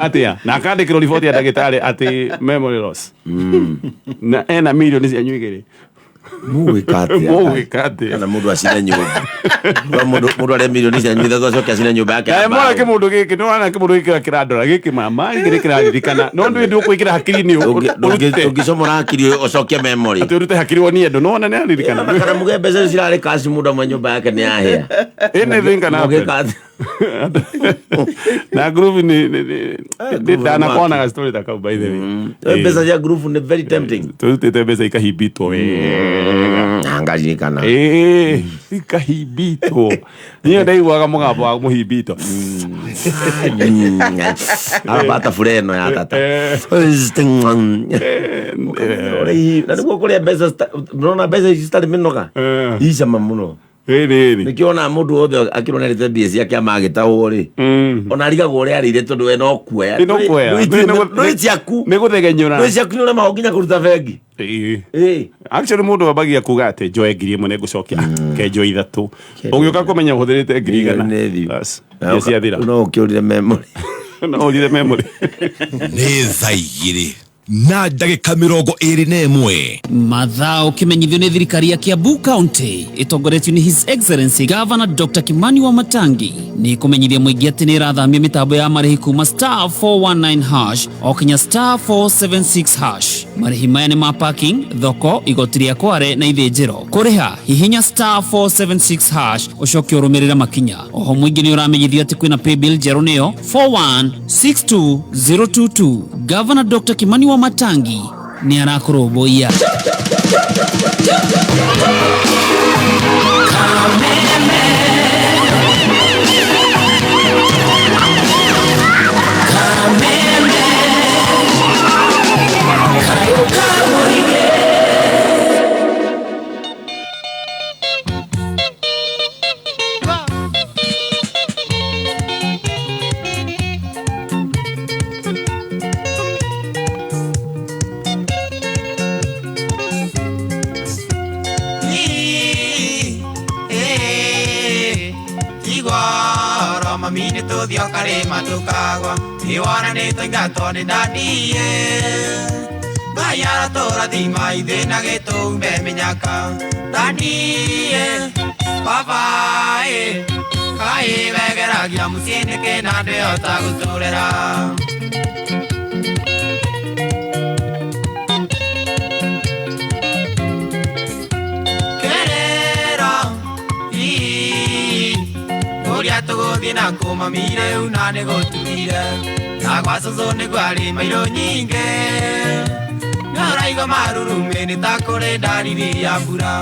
Atia na akandĩkĩrwo riboti ya ndagĩtarĩ atĩ memory loss na ena milioni cianyu igĩrĩ. Mũgwĩka atĩa? Mũgwĩka atĩa? Kana mũndũ acine nyũmba. Kwa mũndũ arĩa milioni cianyu ithatũ acoke acine nyũmba yake ya Na mwana mbaũ. kĩmũndũ gĩkĩ nĩ wona kĩmũndũ gĩkĩ kĩrandora gĩkĩ mama gĩkĩ nĩ kĩraririkana no ndũĩ ndũkwĩkĩra hakiri-inĩ ũrute Ũngĩcomora hakiri ũcokie memory. Atĩ ũrute hakiri wonie andũ nĩ wona nĩ aririkana. Kana muge mbeca icio cirarĩ cash mũndũ amwe nyũmba yake nĩ yahĩa. Anything can happen. Mũgĩka atĩa? Na groove ni groove ndanakorwo na story ta kau, by the way. Mbeca cia group nĩ very tempting. Tũrutĩte mbeca ikahimbitwo wega. Na ngaririkana. Ĩĩ, ikahimbitwo. Niĩ ndaiguaga mũgambo wa mũhimbito. Arabata bure ĩno ya tata. Na nĩguo kũrĩa mbeca nona mbeca ici citarĩ mĩnoga. Icama mũno. Ĩrĩ ĩrĩ. Nĩkĩo ona mũndũ wothe akĩronete mbia ciake amagĩtahwo rĩ, ona arigagwo ũrĩa arĩire tondũ we no kuoya. Ĩ, no kuoya. Ndũĩ ciaku. Nĩ gũthegenyũra. Ndũĩ ciaku nĩ ũremagwo nginya kũruta bengi. Ĩĩ. Ĩĩ. Actually mũndũ ambagia kuga atĩ njoe 1000 nĩ ngũcokia ke njoe ithatũ, ũgĩũka kũmenya ũhũthĩrĩte 100,000. Nĩ thiu. Bas, mbia ciathira. No ũkĩũrire memory. No ũrire memory. Nĩ thaa 2 na ndagĩka 21. Mathao kimenyithio nĩ thirikari ya Kiambu County ĩtongoretio nĩ His Excellency Governor Dr. Kimani Wamatangi nĩ kũmenyithia mũingĩ atĩ nĩ ĩrathamia mĩtambo ya marĩhi kuma star 419 hash o kinya star 476 hash. Marĩhi maya nĩ ma parking, thoko, igoti rĩa kware na ithĩnjĩro. Kũrĩha hihinya star 476 hash ũcoke ũrũmĩrĩre makinya. Oho mũingĩ nĩ ũramenyithio atĩ kwĩna paybill njerũ nĩyo 4162022. Governor Dr. Kimani Wamatangi nĩ arakũrũmbũiya. Igoro mami nĩ tũthiĩ o karĩma tũkagwa nĩwona nĩ tũingatwo nĩ ndadiĩ Ngai aratũrathima ithuĩ na gĩtũume mĩnyaka ndadiĩ babaĩ kaĩ wegeragia mũciĩ nĩkĩ na ndĩhota gũtũrĩra. Kerera ii ũrĩa tũgũthiĩ na kũmami rĩu na nĩ gũturire na gwa cũcũ nĩguo arĩ mairũ nyingĩ nĩũraigua marurumĩ nĩ ta kũrĩ ndariri ya mbura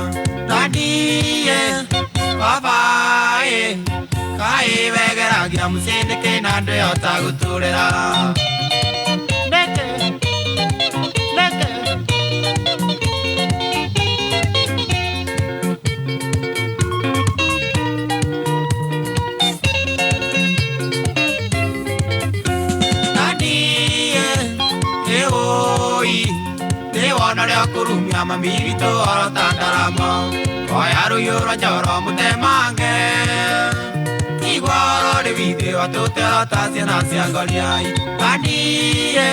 ndadiĩ babaĩ kaĩ wegeragia mũciĩ nĩkĩ na ndĩhota gũtũrĩra. Neke, neke. Ndadiĩ ĩũi nĩwona ũrĩa ũkũrumia mami witũ oro ta ndarama oya rũhiũ rwa njoro mũtemange igua oro rĩ withe watũte oro ta ciana cia ngoriai ndadiĩ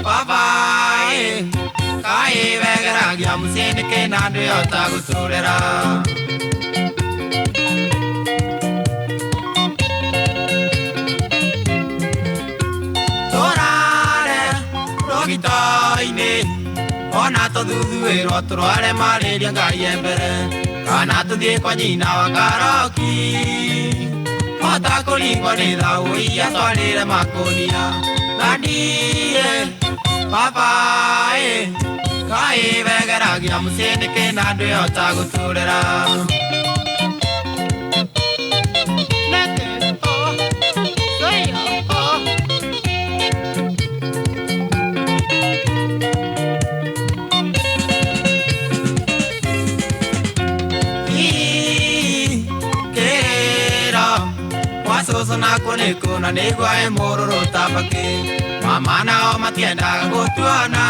babaĩ kaĩ wegeragia mũciĩ nĩkĩ na ndĩhota gũtũrĩra. Tũrare rũgito-inĩ ona tũthuthuĩrwo tũrware marĩria Ngai e mbere kana tũthiĩ kwa nyina wa Karoki hota kũringwo nĩ thaũ ia twarĩre makũnia ndadiĩ babaĩ kaĩ wegeragia mũciĩ nĩkĩ na ndĩhota gũtũrĩra. Neke, oh, say, oh. Kĩrĩro gwa cũcũ nakuo nĩ kũna nĩguo e mũrũrũ ta mbakĩ mama nao matiendaga gũtuona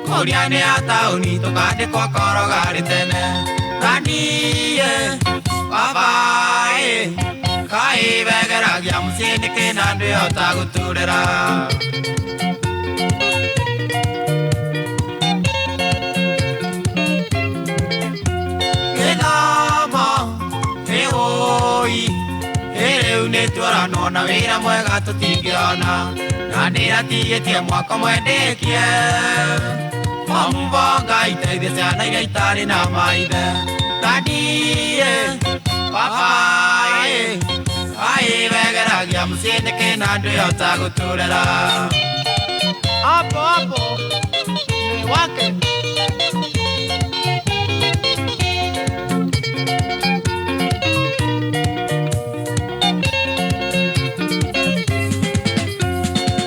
kũria nĩ a taũni tũkandĩkwo koroga rĩ tene ndadiĩ babaĩ Kaĩ wegeragia mũciĩ nĩkĩ na ndwĩhota gũtũrera. Gĩthomo ĩũi ĩrĩu nĩtworanwo na wĩra mwega tũtingĩona na nĩratigĩtie mwaka mwendĩkie. Mamubonga iteithie ciana iria itarĩ na maithe. Daddy baba kaĩ wegeragia mũciĩ nĩkĩ na ndwĩhota gũtũrera. Hapo hapo ni wake.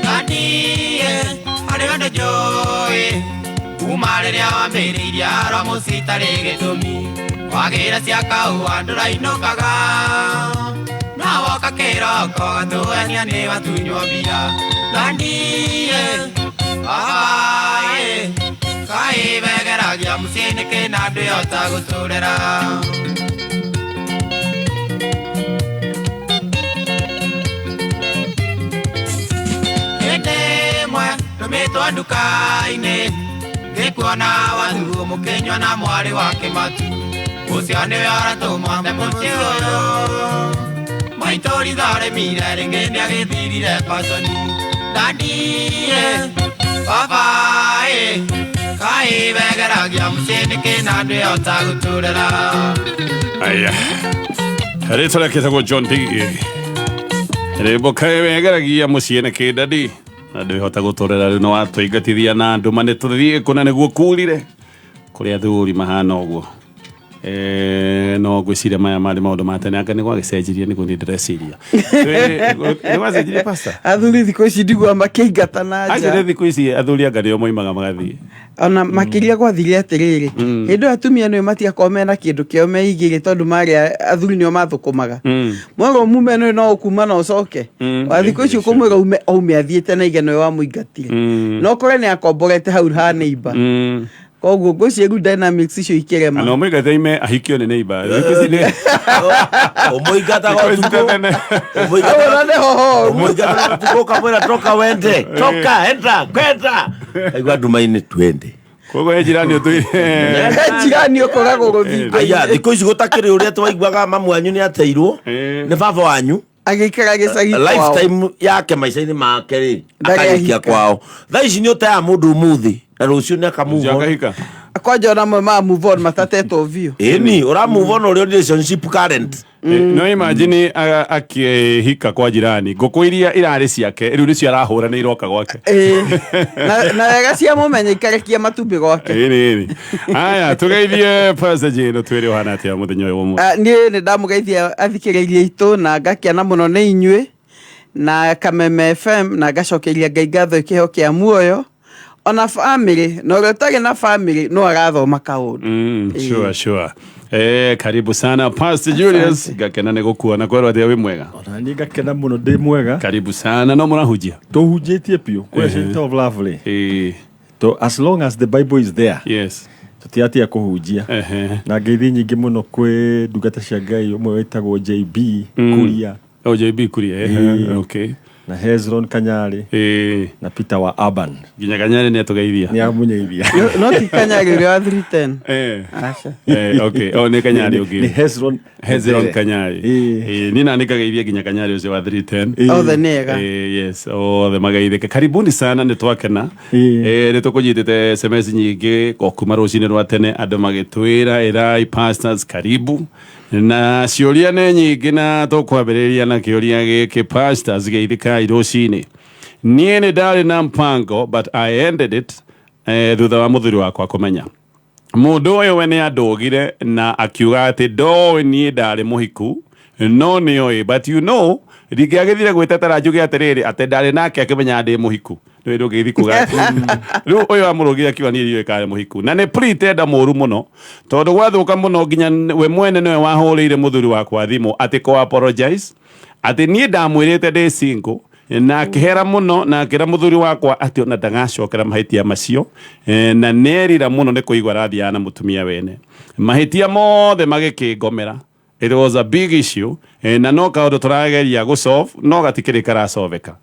Daddy harĩ wendo njũĩ kuma rĩrĩa wambĩrĩirie aro mũciĩ itarĩ gĩtũmi wagĩra cia kahũa ndũrainũkaga na woka kĩroko gatũania nĩ watunywo mbia. Daddy baba kaĩ wegeragia mũciĩ nĩkĩ na ndwĩhota gũtũrera. Hĩndĩ ĩmwe ndũmĩtwo nduka-inĩ ngĩkuona wathuo mũkĩnyua na mwarĩ wa Kĩmatu ũcio nĩwe ũratũmate mũciĩ ũyũ. Maitũ ritharĩmire rĩngĩ nĩagĩthirire baconi. Daddy baba kaĩ wegeragia mũciĩ nĩkĩ na ndwĩhota gũtũrera. Aya, rĩtwa rĩake etagwo John D. Rĩmbo kaĩ wegeragia mũciĩ nĩkĩ daddy na ndwĩhota gũtũrera. Rĩu nĩwatũingatithia na ndũma nĩtũthiĩ kũna nĩguo kurire kũrĩa athuri mahana ũguo. No ngwĩciria maya marĩ maũndũ ma tene anga nĩgwagĩcenjirie nĩguo niĩ ndĩreciria. Nĩgwacenjirie pastor? Athuri thikũ ici ndigua makĩingata na nja. Aca thikũ ici athuri anga nĩo moimaga magathiĩ. Ona makĩria gwathire atĩrĩrĩ hĩndĩ ĩyo atumia nĩo matigakorwo mena kĩndũ kĩao meigĩire tondũ marĩ athuri nĩo mathũkũmaga. Mwerwo mume nĩ no ũkuma na ũcoke. Wa thikũ ici ũkũmwĩra ume aume athiĩte na igeno wamũingatire. No ũkore nĩ akomborete hau ha neighbor. Koguo ngwĩciria rĩu dynamics icio ikĩrema. Na ũmũingate ime ahikio nĩ neighbor. Thikũ ici nĩ Ũmũingataga Thikũ ici ũtukũ. tene. Ũmũingataga Ona nĩ hoho. Ũmũingataga ũtukũ ũkamwĩra toka wende. Toka enda kwenda. Aigua nduma-inĩ twende. Koguo he jirani ũtũire. He jirani ũkoragwo rũthingo-inĩ. Aya thikũ ici gũtakĩrĩ ũrĩa twaiguaga mamu wanyu nĩ ateirwo nĩ baba wanyu. Agĩikara gĩcagi kwao. Lifetime yake maica-inĩ make rĩ Ndarĩ akagĩkia ahika. kwao. Thaa ici nĩ ũteaga mũndũ ũmũthĩ na rũciũ nĩ akamove on. Akahika. Kwanja ona amwe ma move on matatetwo biũ. Ĩni ũra move on ũrĩa relationship current. No imagine akĩhika kwa jirani ngũkũ iria irarĩ ciake rĩu nĩcio arahũra nĩ iroka gwake. Na wega cia mũmenya ikarekia matumbĩ gwake. Ĩni ĩni. Aya tũgeithie Pastor Jane twĩre ũhana atĩa mũthenya ũyũ wa ũmũthĩ. Niĩ nĩ ndamũgeithia athikĩrĩria aitũ na ngakena mũno nĩ inyuĩ na Kameme FM na ngacokeria Ngai ngatho kĩheo kĩa muoyo ona family na ũrĩa ũtarĩ na family no arathoma kaũndũ. Sure. Karibu sana Pastor Julius ngakena nĩ gũkuona kwerwo atĩa wĩ mwega. Ona niĩ ngakena mũno ndĩ mwega. Karibu sana no mũrahunjia. Tũhunjĩtie biũ kũrĩa Center of Love rĩ. To as long as the Bible is there. Yes. Tũtiatia kũhunjia. Na ngeithi nyingĩ mũno kwĩ ndungata cia Ngai ũmwe wĩtagwo JB Kuria. Oh, JB Kuria. Okay. Na Hezron Kanyari. Na Peter wa Urban. Nginya Kanyari nĩ atũgeithia. Nĩ amũnyeithia. No ti Kanyari ũrĩa wa 310. Aca. Okay. Oh, nĩ Kanyari ũngĩ. Nĩ Hezron. Hezron Kanyari. Niĩ na nĩngageithia nginya Kanyari ũcio wa 310. Othe nĩ ega. Yes, othe mageithĩke. Karibuni sana nĩ twakena. Nĩ tũkũnyitĩte SMS nyingĩ o kuma rũcinĩ rwa tene andũ magĩtwĩra ĩrai pastors karibu. Na ciũria nĩ nyingĩ na tũkwambĩrĩria na kĩũria gĩkĩ pastors geithĩkai rũcinĩ. Niĩ nĩ ndarĩ na mpango but I ended it thutha wa mũthuri wakwa kũmenya. Mũndũ ũyũ we nĩ andũgire na akiuga atĩ ndoĩ niĩ ndarĩ mũhiku no nĩoĩ but you know ndingĩagĩthire gwĩtetera njuge atĩrĩrĩ atĩ ndarĩ nake akĩmenya ndĩ mũhiku. Nĩũĩ ndũngĩgĩthiĩ kuga atĩ rĩu ũyũ amũrũgire akiuga niĩ ndiũĩ kana nĩ mũhiku na nĩ pretender mũru mũno tondũ gwathũka mũno nginya we mwene nĩwe wahũrĩire mũthuri wakwa thimũ atĩ kũ apologize atĩ niĩ ndamwĩrĩte ndĩ single na akĩhera mũno na akĩra mũthuri wakwa atĩ ona ndagacokera mahĩtia macio na nĩerira mũno nĩ kũigua arathiaga na mũtumia wene mahĩtia mothe magĩkĩngomera It was a big issue, na no kaũndũ tũrageria gũsolve no gatikĩrĩ karacoveka.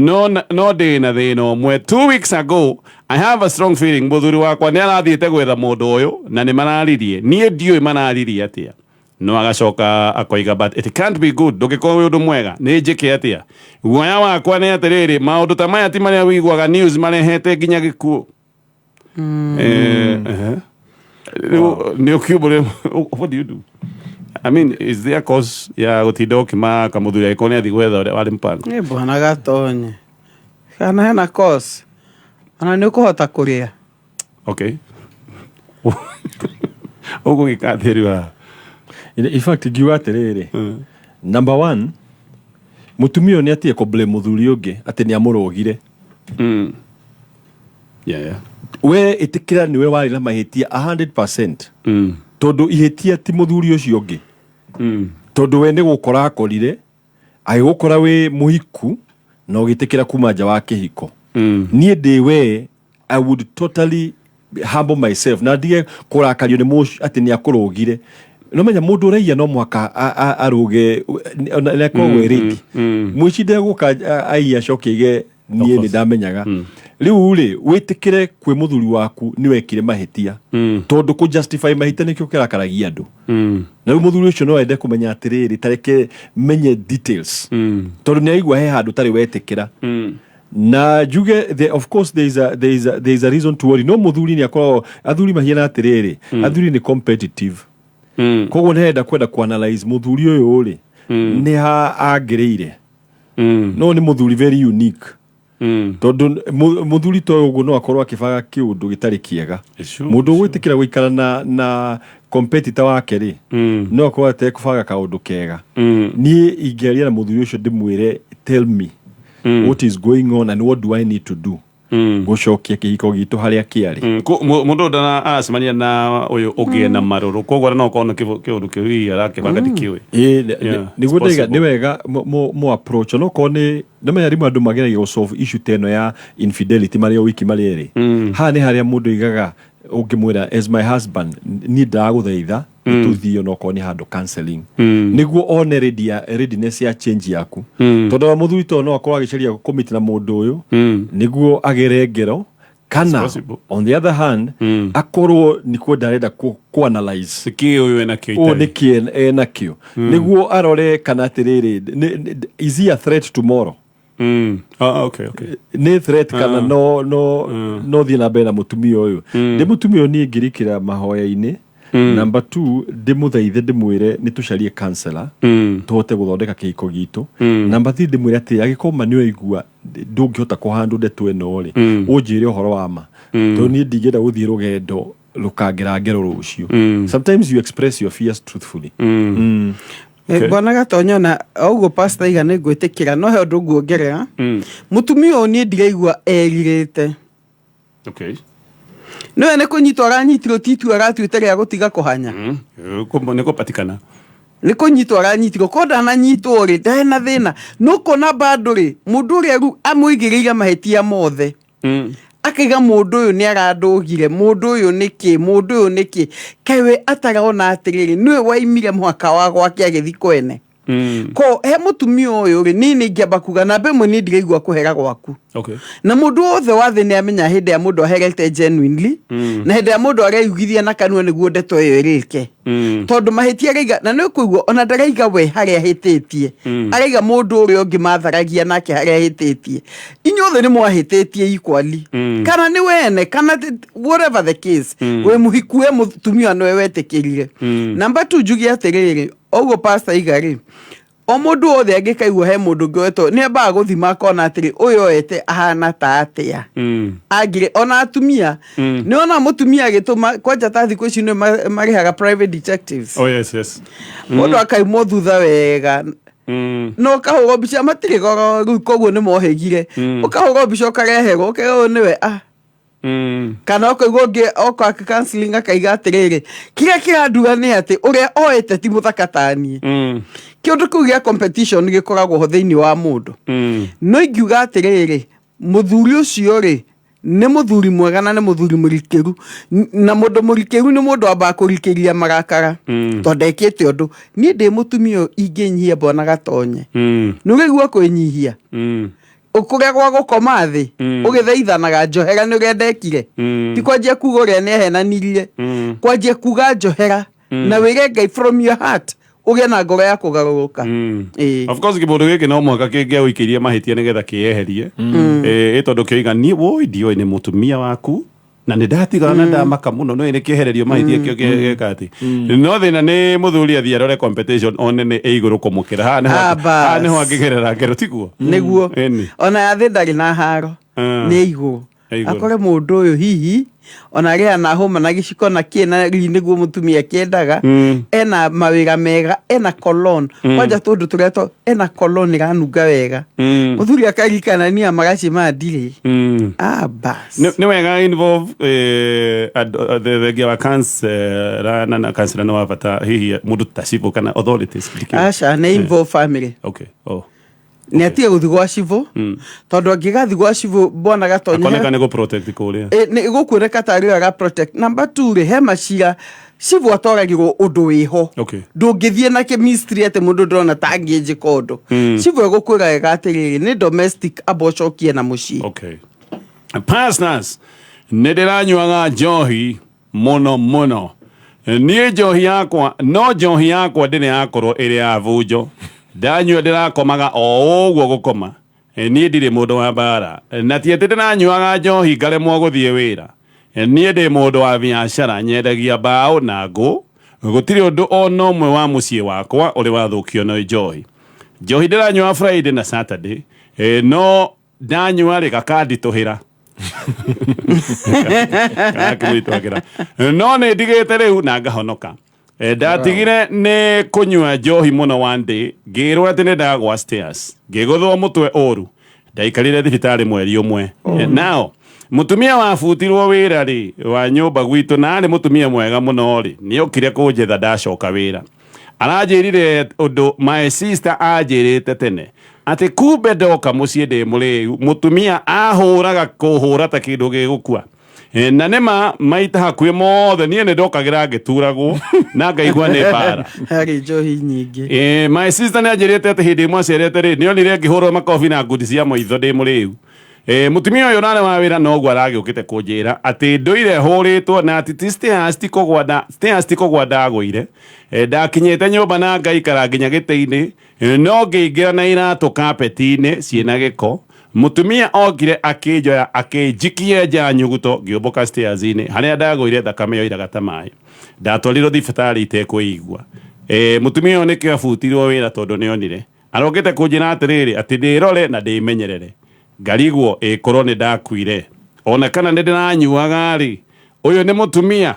No ndĩ na thĩna ũmwe. 2 weeks ago, I have a strong feeling mũthuri wakwa nĩ arathiĩte gwetha mũndũ ũyũ na nĩ mararirie. Niĩ ndiũĩ mararirie atĩa, no agacoka akoiga, "But it can't be good, ndũngĩkorwo wĩ ũndũ mwega. Nĩ njĩke atĩa? Guoya wakwa nĩ atĩrĩrĩ, maũndũ ta maya ti marĩa wĩiguaga news marehete nginya gĩkuũ." Rĩu nĩ ũkiumbũre, what do you do? I mean, is there cause ya gũtinda ũkĩmaka mũthuri angĩkorwo nĩ athiĩ gwetha ũrĩa warĩ mũbango? Nĩ bwana Gatonye, kana hena cause ona nĩ ũkũhota kũrĩa? Okay, ũgũgĩka atĩa rĩu haha? In fact, ngiuga atĩrĩrĩ, number one, mũtumia ũyũ nĩ atige kũ blame mũthuri ũngĩ atĩ nĩ amũrũgire. We ĩtĩkĩra nĩwe warĩ na mahĩtia 100%, tondũ ihĩtia ti mũthuri ũcio ũngĩ, tondũ we nĩ gũkora akorire, agĩgũkora wĩ mũhiku na ũgĩtĩkĩra kuma nja wa kĩhiko. Niĩ ndĩ we, I would totally humble myself na ndige kũrakario nĩ mũcio atĩ nĩ akũrũgire. No menya mũndũ ũraiya no mũhaka arũge na akoragwo e ready. Mũici ndegũka aiye acoke aige niĩ nĩ ndamenyaga. Rĩu rĩ, wĩtĩkĩre kwĩ mũthuri waku nĩ wekire mahĩtia, tondũ kũ justify mahĩtia nĩkĩo kĩrakaragia andũ. Na rĩu mũthuri ũcio no ende kũmenya atĩrĩrĩ, tareke menye details, tondũ nĩ aigua he handũ tarĩ wetĩkĩra. Na njuge of course there is a reason to worry, no mũthuri nĩ akoragwo, athuri mahiana atĩrĩrĩ, athuri nĩ competitive. Koguo nĩ arenda kwenda kuanalyze mũthuri ũyũ rĩ, nĩ ha angĩrĩire. No nĩ mũthuri very unique, tondũ mũthuri ta ũyũ ũguo no akorwo akĩbaga kĩũndũ gĩtarĩ kĩega. Mũndũ ũgwĩtĩkĩra gũikara na competitor wake rĩ, no akorwo atekũbaga kaũndũ kega. Niĩ ingĩaria na mũthuri ũcio ndĩmwĩre, "Tell me what is going on and what do I need to do gũcokia kĩhiko gitũ harĩa kĩarĩ." Mũndũ ndana aracemania na ũyũ ũngĩ na marũrũ, koguo no korwo nĩ kĩũndũ kĩu hihi arakĩbanga, ndikĩũĩ. Ĩĩ, nĩguo ndaiga nĩ wega mo approach, onokorwo nĩ nĩmenya rĩmwe andũ mageragia gũ solve issue ta ĩno ya infidelity marĩ o wiki marĩ erĩ. Haha nĩ harĩa mũndũ aigaga ũngĩmwĩra, "As my husband, niĩ ndagũthaitha tũthiĩ onokorwo nĩ handũ counseling, nĩguo one readiness ya change yaku," tondũ wa mũthuri to no akorwo agĩcaria commit na mũndũ ũyũ nĩguo agere ngero, kana possible. On the other hand, akorwo nĩ kwenda arenda ku analyze kĩ ũyũ ena kĩo ũũ itarĩ. Nĩkĩ enakĩo, nĩguo arore kana atĩrĩrĩ, is he a threat tomorrow? Ah, okay. Nĩ threat kana no thiĩ na mbere na mũtumia ũyũ? Ndĩ mũtumia ũyũ, niĩ ngĩrikĩra mahoya-inĩ. Number two, ndĩmũthaithe, ndĩmwĩre nĩ tũcarie counselor, tũhote gũthondeka kĩhiko gitũ. Number three, ndĩmwĩre atĩ angĩkorwo ma nĩ ũraigua ndũngĩhota kũhandũ ndeto ĩno rĩ, ũnjĩre ũhoro wa ma, tondũ niĩ ndingĩenda gũthiĩ rũgendo rũkangera ngero rũciũ. Sometimes you express your fears truthfully. Bwana Gatonya, ona o ũguo pastor iga, nĩ ngwĩtĩkĩra, no he ũndũ nguongerera. Mũtumia ũyũ niĩ ndiraigua erirĩte. Nĩwe nĩ kũnyitwo aranyitirwo, titu aratuĩte rĩa gũtiga kũhanya. Nĩ kũpatikana. Nĩ kũnyitwo aranyitirwo, ko ndananyitwo rĩ, ndarĩ na thĩna. No kona bado rĩ, mũndũ ũrĩa rĩu amũigĩrĩire mahĩtia mothe, akaiga mũndũ ũyũ nĩ arandũgire, mũndũ ũyũ nĩ kĩ, mũndũ ũyũ nĩ kĩ, kaĩ we atarona atĩrĩrĩ, nĩwe waimire mũhaka wa gwake agĩthi kwene. Ko he mũtumia ũyũ rĩ, niĩ nĩ ingĩamba kuga namba ĩmwe, niĩ ndiraigua kũhera gwaku. Na mũndũ wothe wa thĩ nĩ amenya hĩndĩ ya mũndũ aherete genuinely na hĩndĩ ya mũndũ areigithia na kanua nĩguo ndeto ĩyo ĩrĩke, tondũ mahĩtia araiga na nĩ ũkũigua ona ndaraiga we harĩa ahĩtĩtie, araiga mũndũ ũrĩa ũngĩ matharagia nake harĩa ahĩtĩtie. Inyuothe nĩ mwahĩtĩtie equally, kana nĩ wene kana whatever the case, wĩ mũhiku, we mũtumia nĩwe wetĩkĩrire. Number two, njuge atĩrĩrĩ, ũguo pastor iga rĩ, o mũndũ wothe angĩkaigua he mũndũ ũngĩ wetwo, nĩ ambaga gũthima akona atĩrĩ, ũyũ oete ahana ta atĩa. Angire ona atumia, nĩ ona mũtumia agĩtũma kwanja ta thikũ ici nĩ marĩhaga private detectives. Oh, yes. Mũndũ akaimwo thutha wega, no ũkahũrwo mbica, matirĩ goro rĩu, koguo nĩ mohĩgire. Ũkahũrwo mbica ũkareherwo, ũkerwo ũyũ nĩwe, ah. Kana ũkaigua ũngĩ oka counseling akaiga atĩrĩrĩ, kĩrĩa kĩrandura nĩ atĩ ũrĩa oete ti mũthaka taniĩ. Kĩũndũ kĩu gĩa competition gĩkoragwo ho thĩinĩ wa mũndũ. No ingiuga atĩrĩrĩ, mũthuri ũcio rĩ, Nĩ mũthuri mwega na nĩ mũthuri mũrikĩru. Na mũndũ mũrikĩru nĩ mũndũ wambaga kũrikĩria marakara, tondũ ndekĩte ũndũ. Niĩ ndĩ mũtumia ũyũ ingĩnyihia mbona gatonye. Nĩ ũraigua kwĩnyihia? Kũrĩa gwa gũkoma thĩ ũgĩthaithanaga njohera nĩ ũrĩa ndekire. Ti kwanjia kuga ũrĩa nĩ ahenanirie, kwanjia kuga njohera na wĩre Ngai from your heart, ũgĩe na ngoro ya kũgarũrũka. Ĩĩ. Of course, kĩmũndũ gĩkĩ no mũhaka kĩngĩagũikĩirie mahĩtia nĩgetha kĩyeherie. Ĩ tondũ kĩoiga niĩ woi ndiũĩ nĩ mũtumia waku na nĩ ndatigana na ndamaka mũno, no nĩ kĩehererio mahĩtia kĩo gĩka atĩ no thĩna nĩ mũthuri athiĩ arore competition one nĩ ĩ igũrũ kũmũkĩra. Haha nĩho Ah, bas. Haha nĩho angĩgerera ngero, tiguo? Nĩguo. Ĩni. Ona ya thĩ ndarĩ na haro. Nĩ igũrũ. Ĩ igũrũ. Akore mũndũ ũyũ hihi ona arĩa na hũma na gĩciko na kĩ na ri nĩguo mũtumia akĩendaga, ena mawĩra mega, ena cologne, kwanja tũndũ tũrĩa ena cologne ĩranunga wega. Mũthuri akaririkana niĩ amagaci maya ndirĩ. Ah, bas. Nĩ wega involve thengia wa councillor na councillor nĩ wa bata, hihi mũndũ ta civil kana authorities, ndikĩũĩ. Aca, nĩ involve family. Okay, oh. Nĩ atige gũthiĩ gwa civil, tondũ angĩgathiĩ gwa civil, bwana Gatonye, akoneka nĩ gũ protect kũrĩa. Nĩ gũkuoneka tarĩ ara protect. Number two rĩ, he macira civil atoragirwo ũndũ wĩho. Ndũngĩthiĩ na kĩmistry atĩ mũndũ ndĩrona ta angĩnjĩka ũndũ. Civil ĩgũkwĩra wega atĩrĩrĩ, nĩ domestic, amba ũcokie na mũciĩ. Okay, pastors, nĩ ndĩranyuaga njohi mũno mũno niĩ, njohi yakwa, no njohi yakwa ndĩrĩ yakorwo ĩrĩ ya bunjo. Ndanyua ndĩrakomaga o ũguo gũkoma. Niĩ ndirĩ mũndũ wa mbara, na ti atĩ ndĩranyuaga njohi ngaremwo gũthiĩ wĩra. Niĩ ndĩ mũndũ wa biacara, nyendagia mbaũ na ngũ. Gũtirĩ ũndũ ona ũmwe wa mũciĩ wakwa ũrĩ wathũkio nĩ njohi. Njohi ndĩranyua Friday na Saturday. No ndanyua rĩ, gakanditũhĩra gakĩmũritũhagĩra, no nĩ ndigĩte rĩu na ngahonoka. Ndatigire nĩ kũnyua njohi mũno. One day ngĩrwo atĩ nĩ ndagwa stairs, ngĩgũthwo mũtwe ũru, ndaikarire thibitarĩ mweri ũmwe. Nao mũtumia wabutirwo wĩra rĩ wa nyũmba gwitũ, na arĩ mũtumia mwega mũno rĩ, nĩokire kũnjetha ndacoka wĩra. Aranjĩrire ũndũ my sister anjĩrĩte tene, atĩ kumbe ndoka mũciĩ ndĩ mũrĩu, mũtumia ahũraga kũhũra ta kĩndũ gĩgũkua. Na nĩma maita hakuhĩ mothe niĩ nĩ ndokagĩra ngĩturagwo na ngaigua nĩ mbara. Harĩ njohi nyingĩ. My sister nĩ anjĩrĩte atĩ hĩndĩ ĩmwe acerete rĩ, nĩonire ngĩhũrwo makobi na ngundi cia maitho ndĩ mũrĩu. Mũtumia ũyũ ũrarĩ wa wĩra noguo aragĩũkĩte kũnjĩra atĩ ndũire hũrĩtwo na atĩ ti stairs ti kũgwa stairs ti kũgwa ndagũire. Ndakinyĩte nyũmba na ngaikara nginya gĩtĩ-inĩ, no ngĩingĩra na iratũ kapeti-inĩ ciĩna gĩko. Mũtumia okire akĩnjoya akĩnjikia nja nyuguto, ngĩũmbũka stairs-inĩ harĩa ndagũire, thakame yoiraga ta maĩ. Ndatwarirwo thibitarĩ itekwĩigua. Mũtumia ũyũ nĩkĩo abutirwo wĩra, tondũ nĩonire arokĩte kũnjĩra atĩrĩrĩ, atĩ ndĩrore na ndĩmenyerere. Ngarigwo ĩkorwo nĩ ndakuire ona kana nĩ ndĩranyuaga rĩ, ũyũ nĩ mũtumia.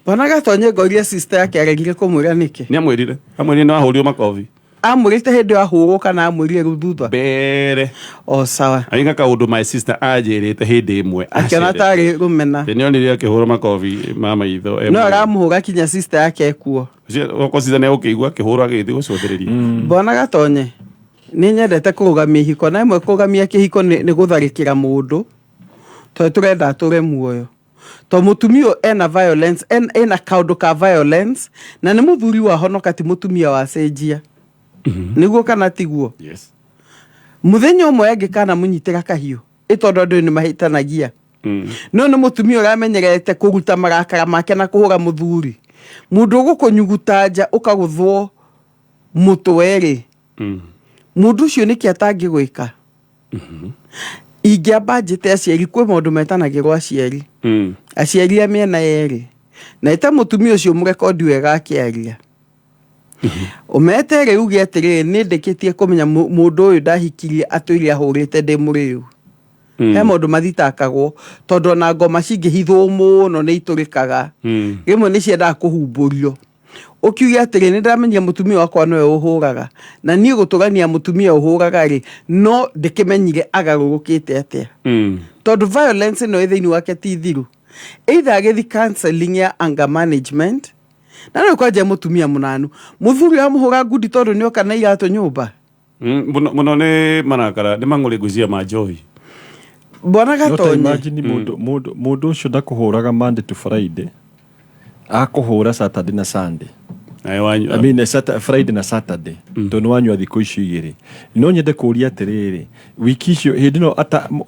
Bwana Gatonye, ngoria sister yake aregire kũmwĩra nĩkĩ? Nĩ amwĩrire, amwĩrire nĩ wahũrirwo makobi. Amwĩrĩte hĩndĩ ĩyo ahũrwo kana amwĩrire rĩu thutha? Mbere. O sawa. Ainga kaũndũ my sister anjĩrĩte hĩndĩ ĩmwe akĩona acerete. Tarĩ rũmena. Nĩ onire akĩhũrwo makobi ma maitho e no mũrĩu. Aramũhũra kinya sister yake ekuo. Okorwo sister nĩ egũkĩigua akĩhũrwo agĩthiĩ gũcũthĩrĩria. Bwana Gatonye, nĩ nyendete kũrũgamia ihiko, na ĩmwe kũrũgamia kĩhiko nĩ gũtharĩkĩra mũndũ, tondũ tũrenda atũre muoyo, to mũtumia ũyũ ena violence, ena kaũndũ ka violence, na nĩ mũthuri wahonoka, ti mũtumia wacenjia. Nĩguo kana tiguo? Yes. Mũthenya ũmwe angĩkana mũnyitĩra kahiũ ĩ, tondũ andũ nĩ mahĩtanagia, no nĩ mũtumia ũramenyerete kũruta marakara make na kũhũra mũthuri. Mũndũ ũgũkũnyuguta nja ũkagũthwo mũtwe rĩ, mũndũ ũcio nĩkĩ atangĩgwĩka? Ingĩamba njĩte aciari, kwĩ maũndũ metanagĩrwo aciari, aciari a mĩena yerĩ, na ĩte mũtumia ũcio, mũrekondi wega akĩaria, ũmete rĩ, uge atĩrĩrĩ, nĩ ndĩkĩtie kũmenya mũndũ ũyũ ndahikirie atũire ahũrĩte ndĩ mũrĩu. He maũndũ mathitakagwo, tondũ ona ngoma cingĩhithwo mũno nĩ itũrĩkaga. Rĩmwe nĩ ciendaga kũhumbũrio. Ũkiuge atĩrĩ, nĩ ndamenyire mũtumia wakwa nĩwe ũhũraga, na niĩ gũtũrania mũtumia ũhũraga rĩ, no ndĩkĩmenyire agarũrũkĩte atĩa, tondũ violence ĩno ĩ thĩinĩ wake ti thiru. Either agĩthi counseling ya anger management, na no kwanja mũtumia mũnanu, mũthuri amũhũra ngundi tondũ nĩoka na iratũ nyũmba. Mũno mũno nĩ marakara, nĩ mang'ũrĩ, ngwĩciria ma njohi. Bwana No ta Gatonye. imagine mũndũ ũcio ndakũhũraga Monday to Friday, akũhũra Saturday na Sunday. Nawe wanyua. I mean, Friday na Saturday, tondũ nĩ wanyua thikũ icio igĩrĩ. No nyende kũũria atĩrĩrĩ, wiki icio hĩndĩ ĩno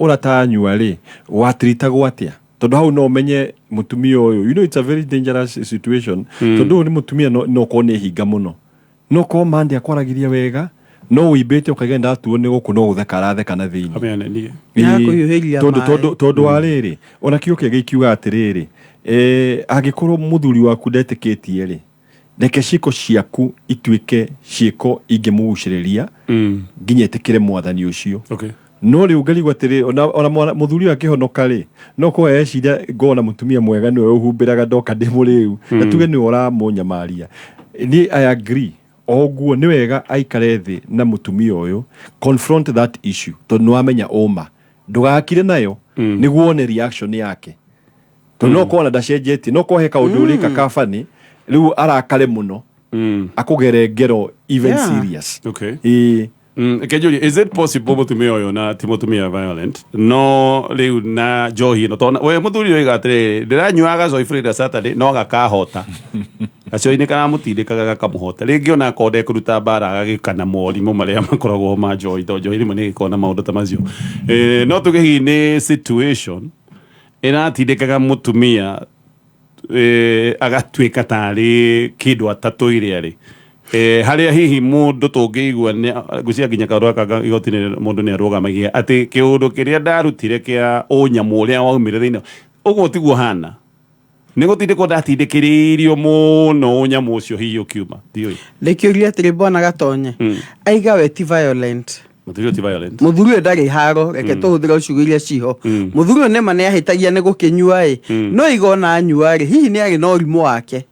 ũratanyua rĩ, watiritagwo atĩa? Tondũ hau no ũmenye mũtumia ũyũ, it's a very dangerous situation, tondũ ũyũ nĩ mũtumia no korwo nĩ hinga mũno, no korwo Monday akwaragiria wega, no ũimbĩte ũkaiga ndatuo nĩ gũkũ, no gũtheka aratheka na thĩinĩ. Amenya nĩ niĩ. Nĩakũhiũhĩria Tondũ maĩ. tondũ wa rĩrĩ, ona kĩo kĩngĩ kiuga atĩrĩrĩ, angĩkorwo mũthuri waku ndetĩkĩtie rĩ, reke ciĩko ciaku ituĩke ciĩko ingĩmũgucĩrĩria nginya ĩtĩkĩre mwathani ũcio. No rĩu ngarigwo atĩrĩ, ona mũthuri ũyũ akĩhonoka rĩ, no korwo eciria ngona mũtumia mwega nĩwe ũhumbĩraga ndoka ndĩ mũrĩu, na tuge nĩwe ũramũnyamaria. Niĩ I agree o ũguo, nĩ wega aikare thĩ na mũtumia ũyũ, confront that issue, tondũ nĩwamenya ũma, ndũgakire nayo nĩguo wone reaction yake, tondũ no korwo ona ndacenjetie, no korwo he kaũndũ ũrĩka kabani rĩu arakare mũno, akũgere ngero even serious. Ĩĩ. Kenjũrie, is it possible mũtumia ũyũ na ti mũtumia violent, no rĩu na njohi ĩno, tondũ we mũthuri oiga atĩrĩrĩ, ndĩranyuaga gacoi Friday, Saturday, no gakahota, gacoi nĩ karamũtindĩkaga gakamũhota rĩngĩ, ona akorwo ndekũruta mbara, agagĩka na morimũ marĩa makoragwo ma njohi, tondũ njohi rĩmwe nĩ ĩgĩkoragwo na maũndũ ta macio. No tuge hihi nĩ situation ĩratindĩkaga mũtumia, agatuĩka tarĩ kĩndũ atatũire arĩ, harĩa hihi mũndũ tũngĩigua ngwĩciria nginya kaũndũ gaka igoti-inĩ mũndũ nĩ arũgamagia atĩ kĩũndũ kĩrĩa ndarutire kĩa ũnyamũ ũrĩa waumire thĩinĩ ũguo tiguo hana, nĩ gũtindĩkwo ndatindĩkĩrĩirio mũno, ũnyamũ ũcio hihi ũkiuma, ndiũĩ. Ndĩkĩũria atĩrĩ, bwana Gatonye, aiga we ti violent. Mũthuri ũyũ ti violent. Mũthuri ũyũ ndarĩ haro, reke tũhũthĩre ciugo iria ciho. Mũthuri ũyũ nĩma nĩ ahĩtagia nĩ gũkĩnyua ĩ, no igona anyua rĩ, hihi nĩ arĩ na ũrimũ wake,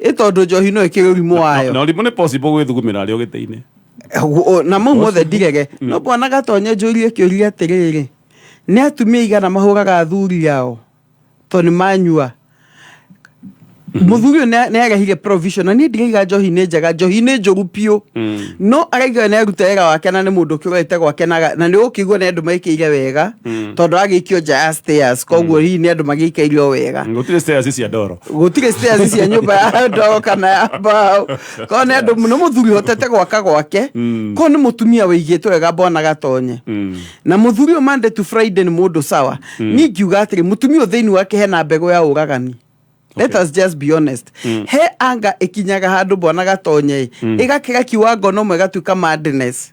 ĩ tondũ njohi no ĩkĩrĩ ũrimũ wayo. Na ũrimũ nĩ possible gwĩthugumĩra arĩ o gĩtĩ-inĩ. Na mau mothe ndirege, no bwana Gatonye, njũrie kĩũria atĩrĩrĩ, nĩ atumia igana mahũraga athuri ao tondũ nĩ manyua? Mũthuri ũyũ nĩ arehire provision, na niĩ ndiraiga njohi nĩ njega, njohi nĩ njũru biũ, no araiga nĩ aruta wĩra wake na nĩ mũndũ ũkĩrorete gwake na nĩ ũkĩigua nĩ andũ maikĩire wega, tondũ agĩikio nja ya stairs, koguo hihi nĩ andũ magĩikaire o wega. Gũtirĩ stairs cia ndoro. Gũtirĩ stairs cia nyũmba ya ndoro kana ya mbaũ, korwo nĩ andũ, nĩ mũthuri hotete gwaka gwake, korwo nĩ mũtumia wĩigĩtwo wega, bwana Gatonye, na mũthuri ũyũ Monday to Friday nĩ mũndũ sawa. Niĩ ngiuga atĩrĩ, mũtumia ũyũ thĩinĩ wake hena mbegũ ya ũragani. Let us just be honest, he anga ĩkinyaga handũ, bwana Gatonye, ĩgakĩra kiwango no ĩgatuĩka madness,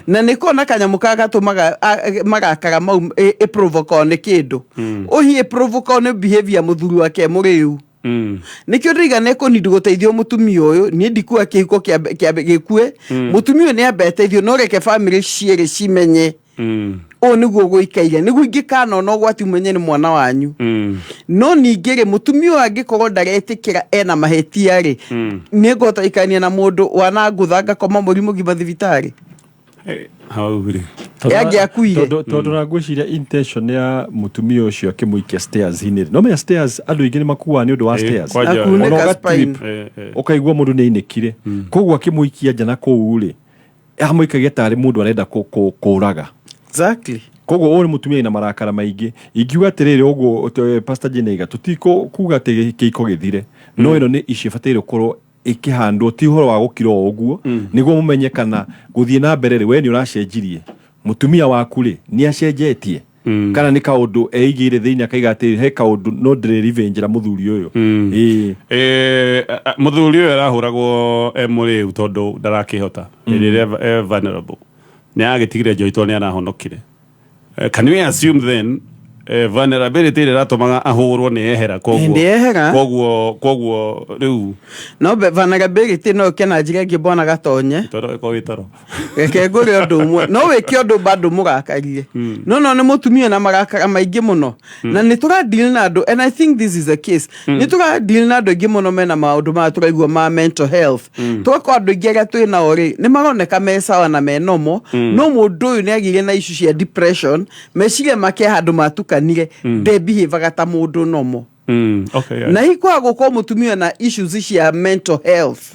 na nĩ kona kanyamũ ka gatũmaga marakara mau ĩprovokwo nĩ kĩndũ, ũhi ĩprovokwo nĩ behavior mũthuri wake mũrĩu. Nĩkĩo ndĩiga nĩ kũnindi gũteithio mũtumia ũyũ. Niĩ ndikua kĩhiko gĩkue, mũtumia ũyũ nĩ ambe ateithio, no reke family cierĩ cimenye ũũ nĩguo gũikaire, nĩguo ingĩkanona ũgwati ũmenye nĩ mwana wanyu. No ningĩ rĩ, mũtumia ũyũ angĩkorwo ndaretĩkĩra ena mahĩtia rĩ, nĩ ngũhota ikania na mũndũ wanangũtha ngakoma mweri mũgima thibitarĩ? Hau rĩ. Angĩakuire. Tondũ na ngwĩciria intention ya mũtumia ũcio akĩmũikia stairs-inĩ, no menya stairs andũ aingĩ nĩ makuaga nĩ ũndũ wa stairs. Kwanja. Akunĩka Ona ũga spine. trip, ũkaigua mũndũ nĩ ainĩkire, koguo akĩmũikia nja na kũu rĩ, amũikagia tarĩ mũndũ arenda kũraga. Koguo ũyũ nĩ mũtumia ina marakara maingĩ. Ingiuga atĩrĩrĩ, ũguo Pastor Jane aiga, tũtikuga atĩ kĩiko gĩthire, no ĩno nĩ issue ĩbataire gũkorwo ĩkĩhandwo, ti ũhoro wa gũkira o ũguo, nĩguo mũmenye kana gũthiĩ na mbere rĩ, we nĩ ũracenjirie, mũtumia waku rĩ, nĩ acenjetie, kana nĩ kaũndũ eigĩire thĩinĩ akaiga atĩ he kaũndũ no ndĩrĩ mũthuri ũyũ. Ĩĩ. Mũthuri ũyũ arahũragwo e mũrĩu tondũ ndarakĩhota hĩndĩ ĩrĩa e vulnerable, nĩ agĩtigire njohi tondũ nĩ arahonokire. Can we assume then vulnerability ĩrĩa ĩratũmaga ahũrwo nĩ ehera, koguo Nĩ ehera. Koguo rĩu No vulnerability no ĩke na njĩra ĩngĩ, bwana Gatonye. Toro ĩkorwo wĩ toro. Reke ngũre ũndũ ũmwe, no wĩke ũndũ bado mũrakarie, no nĩ mũtumia na marakara maingĩ mũno, na nĩ tũradeal na andũ, and I think this is a case, nĩ tũradeal na andũ aingĩ mũno mena maũndũ maya tũraigua ma mental health. Tũgakorwo andũ aingĩ arĩa twĩ nao rĩ, nĩ maroneka me sawa na me normal, no mũndũ ũyũ nĩ agĩire na issue cia depression, meciria make handũ matukanire, ndebehavaga ta mũndũ normal. Okay, yeah. Na hihi kwaga gũkorwo mũtumia na issues cia mental health,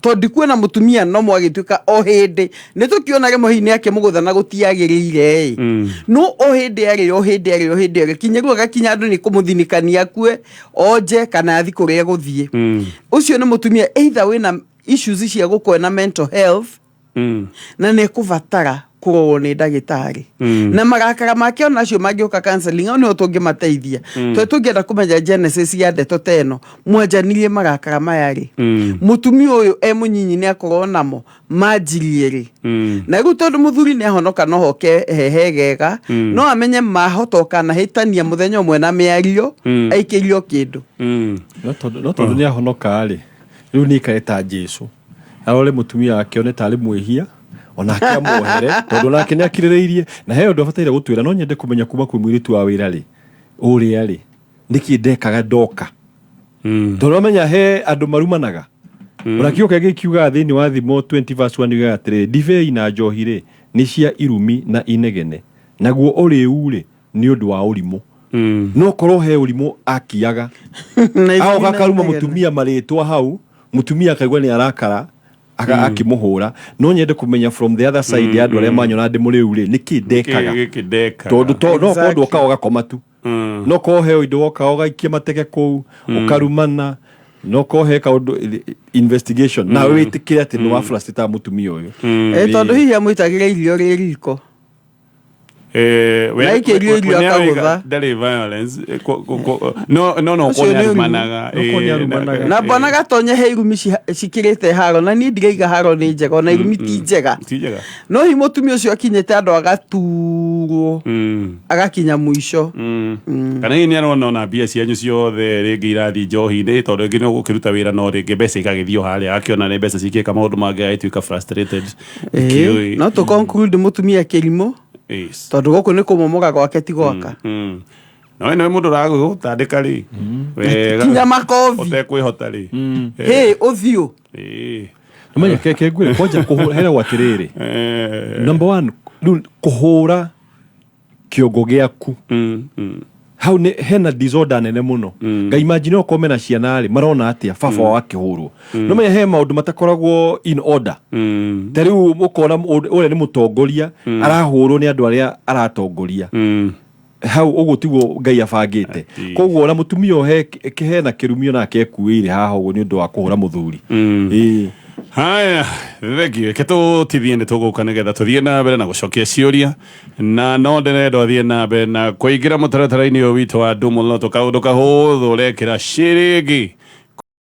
Tondũ ndikuona mũtumia no mwagĩtuĩka o hĩndĩ nĩ tũkĩona rĩmwe hihi nĩ akĩmũgũtha na gũtiagĩrĩire ĩ, no o hĩndĩ arĩ o hĩndĩ arĩ o hĩndĩ arĩ kinya rĩu agakinya andũ nĩ kũmũthinikania akue onje kana athi kũrĩa gũthiĩ. Ũcio nĩ mũtumia either wĩna issues cia gũkorwo na mental health na nĩ ekũbatara kũrorwo nĩ ndagĩtarĩ, na marakara make onacio mangĩũka counseling, au nĩho tũngĩmateithia, tondũ tũngĩenda kũmenya genesis ya ndeto ta ĩno mwanjanirie marakara maya rĩ, mũtumia ũyũ e mũnyinyi nĩ akorwo namo manjirie rĩ. Na rĩu tondũ mũthuri nĩ ahonoka, no hoke hehegega, no amenye mahota ũkanahĩtania mũthenya ũmwe na mĩario aikĩrio kĩndũ. No tondũ nĩ ahonoka rĩ, rĩu nĩ ikare ta Jesu, arore mũtumia wake one tarĩ mwĩhia, onake amuohere, tondũ onake nĩ akirĩrĩirie na he ũndũ abataire gũtwĩra. No nyende kũmenya kuma kwĩ mũirĩtu wa wĩra rĩ, ũrĩa rĩ, nĩkĩ ndekaga ndoka, tondũ amenya he andũ marumanaga. Ona kĩo kĩngĩ kiugaga thĩinĩ wa Thimo 20 verse 1 yugaga atĩrĩrĩ, ndibei na njohi rĩ, nĩ cia irumi na inegene, naguo ũrĩu rĩ, nĩ ũndũ wa ũrimũ. No korwo he ũrimũ akiaga Na irumi agoka na akaruma inegene. Mũtumia marĩtwa hau, mũtumia akaigua nĩ arakara, akĩmũhũra. No nyende kũmenya from the other side ya andũ arĩa manyona ndĩ mũrĩu rĩ, nĩkĩ ndekaga? Gĩkĩ ndekaga. Tondũ no korwo ndwoka ũgakoma tu, no korwo he indo woka ũgaikia mateke kũu ũkarumana, no korwo he kaũndũ investigation nawe wĩtĩkĩre atĩ nĩ wa frustrate mũtumia ũyũ. Tondũ hihi amwĩtagĩra irio rĩ riko. Na aikĩrio irio akagũtha. Ndarĩ violence, no Ũcio korwo nĩ nĩ ũrimũ. arumanaga. No korwo nĩ arumanaga. Na mbona gatonye he irumi cikĩrĩte haro, na niĩ ndiraiga haro nĩ njega, ona irumi ti njega. Ti njega. No hihi mũtumia ũcio akinyĩte andũ agaturwo, agakinya mũico. Kana hihi nĩ arona ona mbia cianyu ciothe rĩngĩ irathiĩ njohi-inĩ, tondũ rĩngĩ nĩ ũgũkĩruta wĩra, no rĩngĩ mbeca igagĩthiĩ o harĩa, akĩona nĩ mbeca cikĩka maũndũ mangĩ, agĩtuĩka frustrated. Ndikĩũĩ. No tũ conclude mũtumia kĩrimũ, tondũ gũkũ nĩ kũmomoka gwake ti gwaka. No ĩno mũndũ ũragũtandĩka rĩ wega Kinya makobi. Ũtekwĩhota rĩ. Hĩ ũthiũ. Menya ke ngwĩre kwanja kũhũra heragwo atĩrĩrĩ, number one, rĩu kũhũra kĩongo gĩaku hau nĩ hena disorder nene mũno. Ngai, imagine okorwo mena ciana rĩ, marona atĩa baba wao akĩhũrwo? No menya he maũndũ matakoragwo in order. Ta rĩu ũkona ũrĩa nĩ mũtongoria arahũrwo nĩ andũ arĩa aratongoria hau, ũguo tiguo Ngai abangĩte. Koguo ona mũtumia ũyũ hena kĩrumio nake ekuĩire haha ũguo nĩ ũndũ wa kũhũra mũthuri. Ĩĩ. Haya, thengio. Reke tũtithie, nĩ tũgũka nĩgetha tũthiĩ na mbere na gũcokia ciũria, na no ndĩrenda ũthiĩ na mbere na kũingĩra mũtaratara-inĩ ũyũ witũ wa Ndumũloto, kaũndũ kahũthũ, ũrekĩra ciringi.